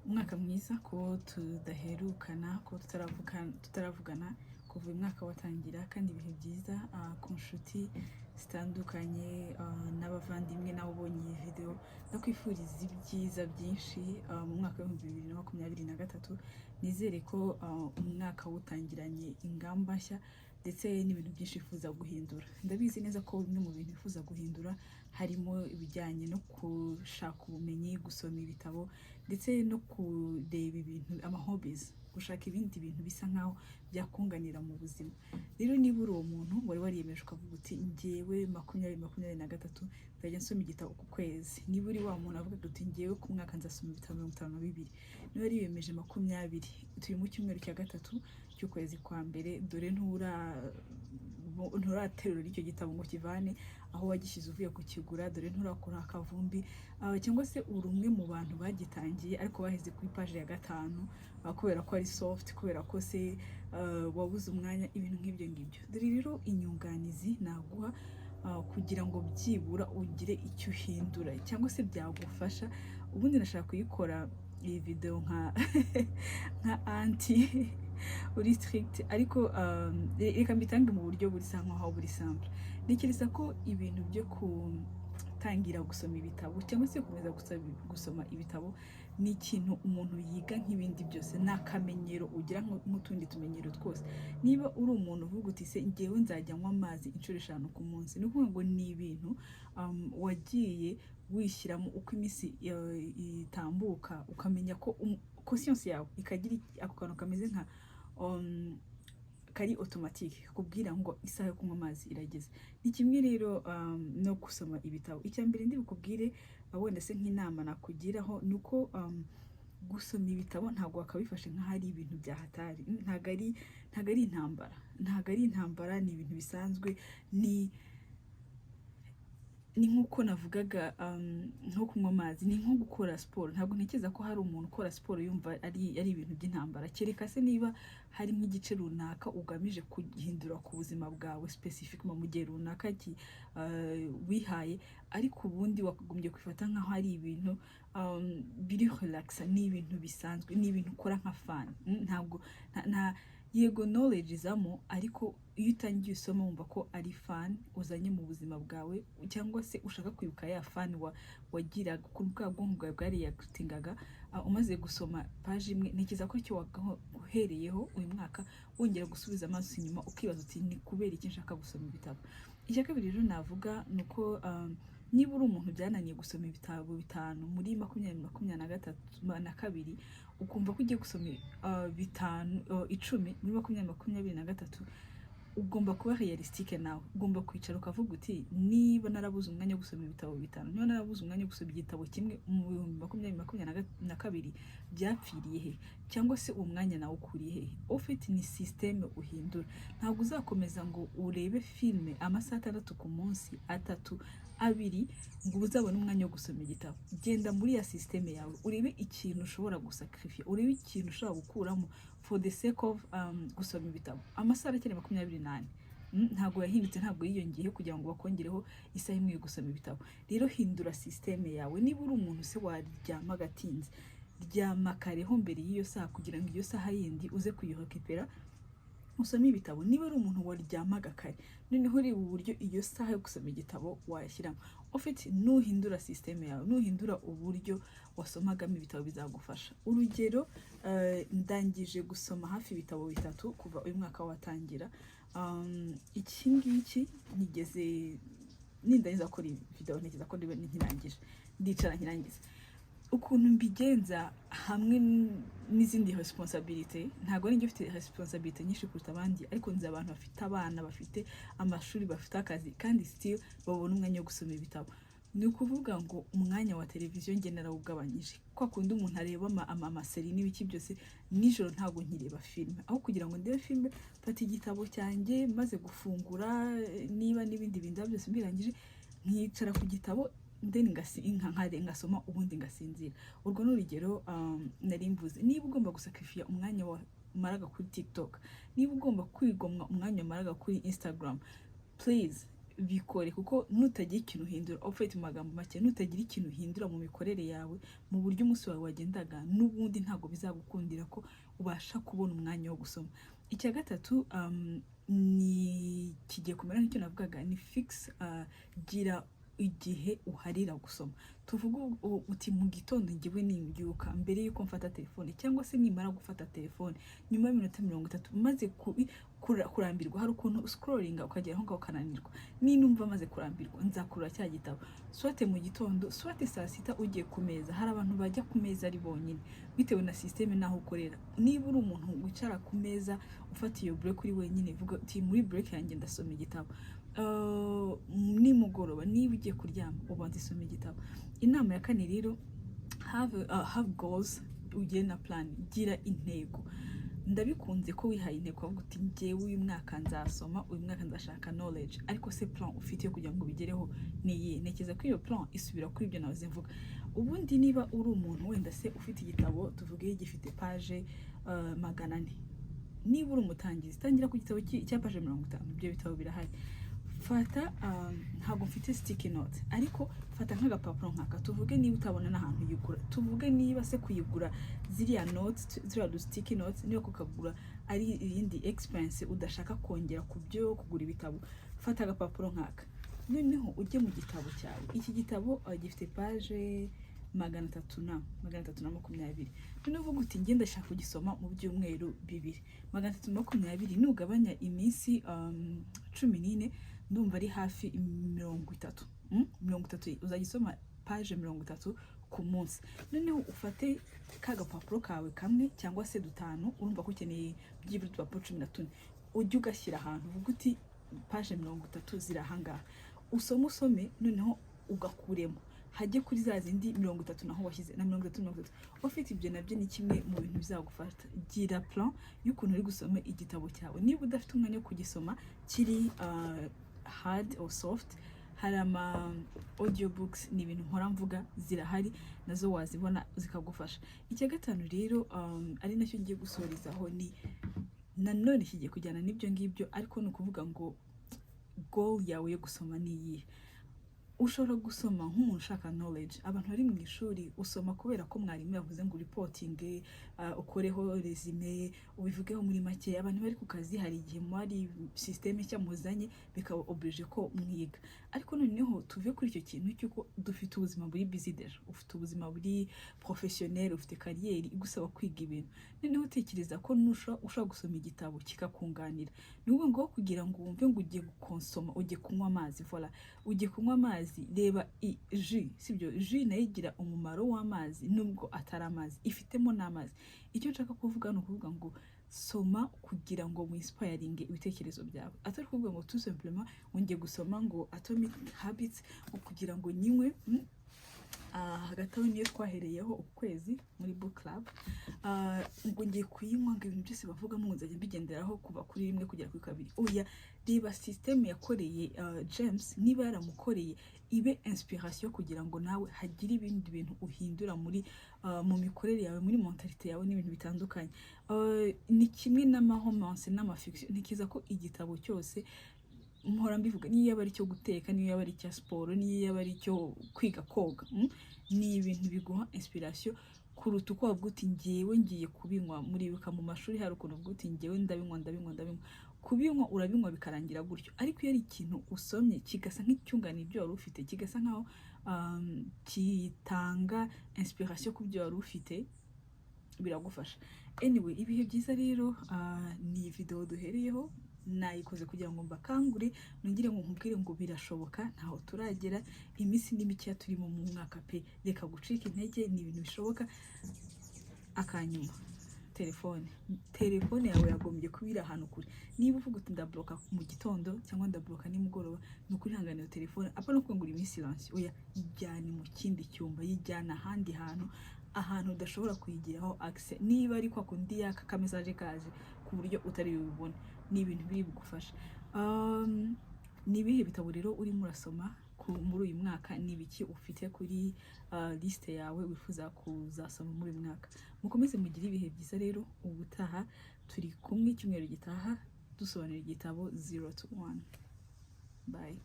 Umwaka mwiza ko tudaherukana, ko tutaravugana kuva uyu mwaka watangira, kandi ibihe byiza ku nshuti zitandukanye n'abavandimwe nawe ubonye iyi video. Ndakwifuriza ibyiza byinshi mu mwaka wa 2023. Nizere ko umwaka wutangiranye ingamba nshya ndetse n'ibintu byinshi wifuza guhindura. Ndabizi neza ko bimwe mu bintu wifuza guhindura harimo ibijyanye no gushaka ubumenyi, gusoma ibitabo, ndetse no kureba ibintu, ama hobbies, gushaka ibindi bintu bisa nkaho byakunganira mu buzima. Rero niba uri uwo muntu wari wariyemeje ukavuga uti: "Ngewe 2023 nzajya nsoma igitabo ku kwezi," niba uri wa muntu avuga uti: "Ngewe ku mwaka nzasoma ibitabo 52," niba wariyemeje 20, turi mu cyumweru cya gatatu cy'ukwezi kwa mbere, dore nturaterura icyo gitabo ngo kivane aho wagishyize uvuye kukigura, dore nturakora akavumbi, cyangwa se uri umwe mu bantu bagitangiye ariko baheze kuri paji ya gatanu, kubera ko ari soft, kubera ko se wabuze umwanya, ibintu nk'ibyo ngibyo. Dore rero inyunganizi naguha kugira ngo byibura ugire icyo uhindura cyangwa se byagufasha. Ubundi nashaka kuyikora iyi video nka aunty uri strict, ariko reka mbitange mu buryo burisa nkaho buri simple. Ntekereza ko ibintu byo gutangira gusoma ibitabo cyangwa se gukomeza gusoma ibitabo ni ikintu umuntu yiga nk'ibindi byose, ni akamenyero ugira nk'utundi tumenyero twose. Niba uri umuntu uvuga uti: "Se ngewe nzajya nywa amazi inshuro eshanu ku munsi," ni ukuvuga ngo ni ibintu wagiye wishyiramo uko iminsi itambuka, ukamenya ko conscience yawe ikagira ako kantu kameze nka kari automatique kakubwira ngo isaha yo kunywa amazi irageze. Ni kimwe rero no gusoma ibitabo. Icya mbere ndi bukubwire, wenda se nk'inama nakugiraho, ni uko gusoma ibitabo ntabwo wakabifashe nk'aho ari ibintu bya hatari. Ntabwo ari intambara, ntabwo ari intambara, ni ibintu bisanzwe. Ni nk'uko navugaga, nko kunywa amazi, ni nko gukora siporo. Ntabwo ntekereza ko hari umuntu ukora siporo yumva ari ibintu by'intambara, kereka se niba hari nk'igice runaka ugamije guhindura ku buzima bwawe spécifiquement mu gihe runaka wihaye. Ariko ubundi wakagombye kwifata nk'aho ari ibintu biri relax, ni ibintu bisanzwe, ni ibintu ukora nka fun. Ntabwo nta yego knowledge izamo, ariko iyo utangiye usoma wumva ko ari fun uzanye mu buzima bwawe, cyangwa se ushaka kwibuka ya fun wagiraga, ukuntu bwa bwonko bwawe bwariyakitingaga umaze gusoma paji imwe. Ntekereza ko icyo wagahereyeho uyu mwaka wongera gusubiza amaso inyuma ukibaza uti: "Ni kubera iki nshaka gusoma ibitabo?" Icya kabiri rero navuga ni uko niba uri umuntu byananiye gusoma ibitabo bitanu muri 2023 na kabiri, ukumva ko ugiye gusoma bitanu, 10 muri 2023, ugomba kuba réalistique nawe. Ugomba kwicara ukavuga uti: "Niba narabuze umwanya wo gusoma ibitabo bitanu, niba narabuze umwanya wo gusoma igitabo kimwe mu 2022, byapfiriye he? Cyangwa se uwo mwanya nawe ukuriye he?" Ufite ni système uhindura. Ntabwo uzakomeza ngo urebe filime amasaha 6 ku munsi, atatu, abiri, ngo uzabone umwanya wo gusoma igitabo. Genda muri ya système yawe, urebe ikintu ushobora gusacrifier, urebe ikintu ushobora gukuramo for the sake of gusoma ibitabo. Amasaha aracyari 24. Ntabwo yahindutse, ntabwo yiyongeyeho kugira ngo bakongereho isaha imwe yo gusoma ibitabo. Rero hindura système yawe. Niba uri umuntu se waryama agatinze, ryama kareho mbere y'iyo saha kugira ngo iyo saha yindi uze kuyirécupéra usome ibitabo. Niba ari umuntu waryamaga kare, noneho reba uburyo iyo saha yo gusoma igitabo wayashyiramo. Ufite nuhindura système yawe, nuhindura uburyo wasomagamo ibitabo, bizagufasha. Urugero, ndangije gusoma hafi ibitabo bitatu kuva uyu mwaka watangira. Iki ngiki nigeze nindangiza gukora iyi video, ntekereza ko ndiba nkirangije, ndicara nkirangiza. Ukuntu mbigenza hamwe n'izindi responsabilité, ntabwo ari njye ufite responsabilité nyinshi kuruta abandi, ariko nzi abantu bafite abana, bafite amashuri, bafite akazi, kandi still babona umwanya wo gusoma ibitabo. Ni ukuvuga ngo umwanya wa televiziyo njye narawugabanyije, kwa kundi umuntu areba ama séries n'ibiki byose nijoro. Ntabwo nkireba filime. Aho kugira ngo ndebe filime, mfata igitabo cyanjye maze gufungura, niba n'ibindi bintu byose mbirangije, nkicara ku gitabo, then ngasoma, ubundi ngasinzira. Urwo ni urugero nari mvuze. Niba ugomba gusacrifier umwanya wamaraga kuri TikTok, niba ugomba kwigomwa umwanya wamaraga kuri Instagram, please. Bikore, kuko nutagira ikintu uhindura, ufite mu magambo make, nutagira ikintu uhindura mu mikorere yawe, mu buryo umunsi wawe wagendaga, n'ubundi ntabwo bizagukundira ko ubasha kubona umwanya wo gusoma. Icya gatatu ni kigiye kumera nk'icyo navugaga, ni fix, gira igihe uharira gusoma. Tuvuge uti mu gitondo ngewe nimbyuka, mbere y'uko mfata telefone, cyangwa se nimara gufata telefone, nyuma y'iminota 30 maze kurambirwa, hari ukuntu scrollinga ukagera aho ngaho ukananirwa, ninumva maze kurambirwa nzakurura cya gitabo, soit mu gitondo, soit saa sita ugiye ku meza. Hari abantu bajya ku meza ari bonyine bitewe na système n'aho ukorera. Niba uri umuntu wicara ku meza ufata iyo break uri wenyine, vuga uti muri break yanjye ndasoma igitabo. Nimugoroba niba ugiye kuryama, ubanza isoma igitabo. Inama ya kane rero, have goals, ugire na plan, gira intego. Ndabikunze ko wihaye intego ukavuga uti njyewe uyu mwaka nzasoma, uyu mwaka nzashaka knowledge, ariko se plan ufite yo kugira ngo ubigereho ni iyihe? Ntekereza ko iyo plan isubira kuri ibyo nahoze mvuga. Ubundi niba uri umuntu wenda se ufite igitabo, tuvuge gifite page 400, niba uri umutangizi, tangira ku gitabo cya page 50. Ibyo bitabo birahari. Fata, ntabwo mfite sticky note, ariko fata nk'agapapuro nkaka, tuvuge niba utabona n'ahantu uyigura, tuvuge niba se kuyigura ziriya notes, ziriya du sticky notes, niba kukagura ari irindi expense udashaka kongera ku byo kugura ibitabo, fata agapapuro nkaka, noneho ujye mu gitabo cyawe. Iki gitabo gifite page 300 na 320, noneho uvuga uti njye ndashaka kugisoma mu byumweru 2. 320 nugabanya iminsi 14, ndumva ari hafi 30. 30, uzajya usoma page 30 ku munsi. Noneho ufate ka gapapuro kawe kamwe cyangwa se dutanu, urumva ko ukeneye byibura udupapuro 14, ujye ugashyira ahantu uvuga uti page 30 ziri ahangaha, usome, usome, noneho ugakuremo hajye kuri za zindi 30 naho washyize na 30 30 ufite. Ibyo nabyo ni kimwe mu bintu bizagufasha. Gira plan y'ukuntu uri gusoma igitabo cyawe. Niba udafite umwanya wo kugisoma kiri hard or soft, hari ama audiobooks, ni ibintu mpora mvuga, zirahari nazo wazibona zikagufasha. Icya gatanu rero, ari nacyo ngiye gusorezaho, ni nanone kigiye kujyana n'ibyo ngibyo, ariko ni ukuvuga ngo goal yawe yo gusoma ni iyihe? Ushobora gusoma nk'umuntu ushaka knowledge. Abantu bari mu ishuri, usoma kubera ko mwarimu yavuze ngo reporting, ukoreho résumé, ubivugeho muri make. Abantu bari ku kazi, hari igihe muri système nshya muzanye bikaba obligé ko mwiga. Ariko noneho tuve kuri icyo kintu cy'uko dufite ubuzima buri busy déjà, ufite ubuzima buri professionnel, ufite carrière igusaba kwiga ibintu. Noneho utekereza ko ushobora gusoma igitabo kikakunganira. Ni ukuvuga ngo kugira ngo wumve ngo ugiye gukonsoma, ugiye kunywa amazi, voilà, ugiye kunywa amazi, reba jus, sibyo? Jus nayo igira umumaro w'amazi nubwo atari amazi, ifitemo n'amazi. Icyo nshaka kuvuga ni ukuvuga ngo soma kugira ngo winspiringe ibitekerezo byawe, atari kuvuga ngo tout simplement ngo ngiye gusoma ngo Atomic Habits ngo kugira ngo nyinywe. Hagati aho niyo twahereyeho ukwezi muri book club. Ngo ngiye kuyinywa ngo ibintu byose bavugamo ngo nzajya mbigenderaho kuva kuri rimwe kugera kuri kabiri. Oya, reba système yakoreye James, niba yaramukoreye ibe inspiration kugira ngo nawe hagire ibindi bintu uhindura muri mu mikorere yawe, muri mentalité yawe n'ibintu bitandukanye. Ni kimwe n'ama romance n'ama fiction. Ntekereza ko igitabo cyose, mpora mbivuga, niyo yaba ari icyo guteka, niyo yaba ari icya siporo, niyo yaba ari icyo kwiga koga, ni ibintu biguha inspiration kuruta uko wavuga uti ngewe ngiye kubinywa. Muribuka mu mashuri hari ukuntu uvuga uti ngewe ndabinywa, ndabinywa, ndabinywa. Kubinywa urabinywa bikarangira gutyo, ariko iyo ari ikintu usomye kigasa nk'icyunganira ibyo wari ufite, kigasa nkaho kitanga inspiration ku byo wari ufite, biragufasha. Anyway, ibihe byiza rero. Ni video duhereyeho, nayikoze kugira ngo mbakangure, nongere ngo nkubwire ngo birashoboka, ntaho turagera, iminsi ni mikeya turimo mu mwaka pe. Reka gucika intege, ni ibintu bishoboka. Akanyuma, telefone yawe yagombye kuba iri ahantu kure. Niba uvuga uti ndabloka mu gitondo cyangwa ndabloka nimugoroba, ni ukuri hangana iyo telefone, apfa no kuvuga ngo uri muri silence, oya, ijyane mu kindi cyumba, yijyana ahandi hantu, ahantu udashobora kuyigiraho access. Niba ari kwa kundi yaka ka message kaje ku buryo utari bubibone, ni ibintu biri bugufasha. Ni ibihe bitabo rero urimo urasoma muri uyu mwaka? Ni ibiki ufite kuri liste yawe wifuza kuzasoma muri uyu mwaka? Mukomeze mugire ibihe byiza rero. Ubutaha turi kumwe icyumweru gitaha dusobanura igitabo Zero to One. Bye.